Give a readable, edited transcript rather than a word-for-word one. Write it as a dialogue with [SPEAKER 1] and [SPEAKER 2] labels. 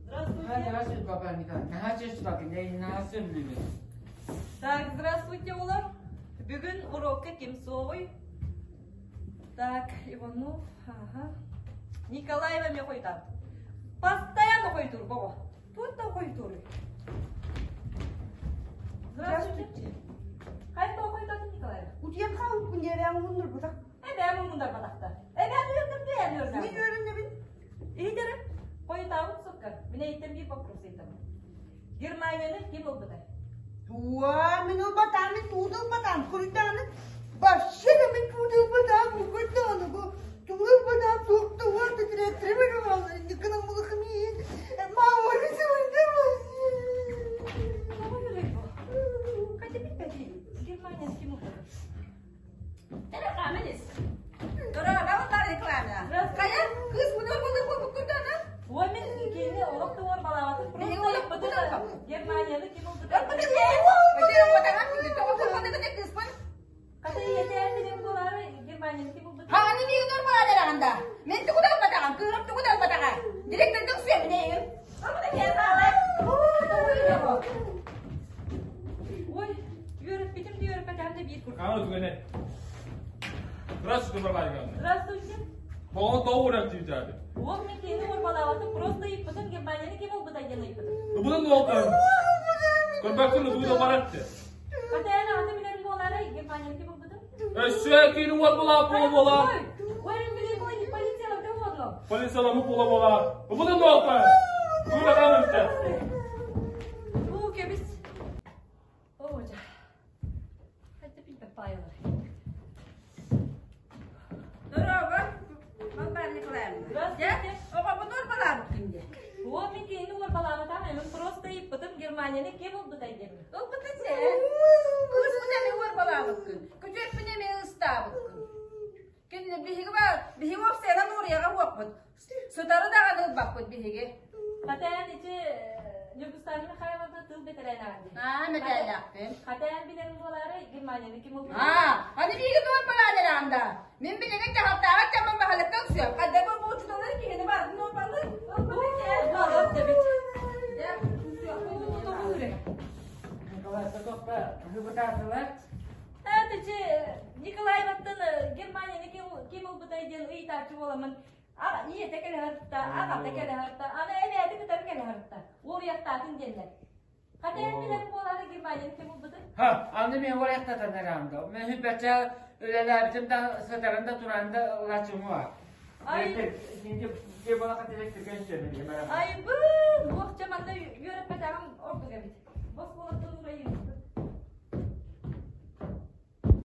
[SPEAKER 1] Здравствуйте.
[SPEAKER 2] Так, здравствуйте, Улар. Бүгүн урокка ким суоҕуй? Так, Иванов, ага. Николаева эмиэ хойутаабыт. Постоянно хойутуур, боҕо. Туохтан хойутууруй? Здравствуйте. Хайта хойутаатын Николаева?
[SPEAKER 3] Утуйан хаалбыппын диэбээн уһуннурбутах.
[SPEAKER 2] Эбээм уһуннарбатахтар. Эбээм үөрдүрдү эн үөрдү.
[SPEAKER 3] Мин үөрүннэбин.
[SPEAKER 2] Иһитэрим, хойутаабыт сукка. Мин эйиттэн биир вопрос ыйтабын. Германияны ким ылбытай?
[SPEAKER 3] Туа, мин ылбатаам, мин туут ылбатаам, куруйдааны вообще да мин туут ылбатаам, куруйдааны туут ылбатаам, туох да уот
[SPEAKER 2] Германияны ким ылбытай? Ой, мин кини олох да уорбалаабатым. Просто Германияны ким ылбытай? Хата ийэтэ билин буолаары Германияны ким ылбытай?
[SPEAKER 4] Мен тугу да албатаҕым, кыырым тугу да албатаҕа. Директордук сүөмнэйим.
[SPEAKER 2] Ой, үөрэппитим да үөрэппэтэҕим да биир курдук.
[SPEAKER 1] Хаҥа түгэнэ. Здравствуйте, Варвара Ивановна.
[SPEAKER 2] Здравствуйте.
[SPEAKER 1] Тоҕо тоҕо уураттыытаады?
[SPEAKER 2] Ол мен киһини уорбалаабатым, просто ыйыппытым, Германияны ким ылбытай диэн ыйыппытым.
[SPEAKER 1] Ыбылын уолтан. Көрбөккүн ыбыыда баратты.
[SPEAKER 2] Хата эн аҕата билэрин буолаары Германияны ким ылбытын?
[SPEAKER 1] Өссө кини уорбалаах буола буола.
[SPEAKER 2] Ой, ой, мен билим полицияларга буоллум.
[SPEAKER 1] Полицияламы буола буола. Ыбылын уолтан. Кууракан ылта.
[SPEAKER 2] Бу кэбис. О, жа. Хатта билбэт баайалар. Здравствуйте. О, мен киһини уорбалаабатаҕым, мен просто ыйыппытым Германияны ким ылбытай диэн.
[SPEAKER 4] Сытары даҕаны ылбаппыт биһиги.
[SPEAKER 2] Хата эн ити Ньургустаана Михайловна тыл бэтэрээн аҕа дии.
[SPEAKER 4] Аа, мэтээлээхпин.
[SPEAKER 2] Хата эн билэрин буолаары Германияны ким ылбытай?
[SPEAKER 4] Аа, аны биһиги туорбалаан эрэҕин да. Мин билигин дьаһалтааҕа чаман баһылыкка уксуом. Хадда бу учуталар киһини барытын уорбалыыр.
[SPEAKER 2] Балык да бит. Эт ити Николаеваттан Германияны ким ылбытай диэн ыйытааччы буоламмын ийэтэ кэлэ сырытта, аҕата кэлэ сырытта, аны эбээтэ кытары кэлэ сырытта. Уоруйахтаатын диэннэр. Хата эн билэн буолаары Германияны ким ылбытый?
[SPEAKER 5] Ха, аны мен уоруйахтатан эрэм да. Мен хүппэчэ үлэлээбитим да сытарын да туран да ылачым уа.
[SPEAKER 2] Ай,
[SPEAKER 5] Айбы!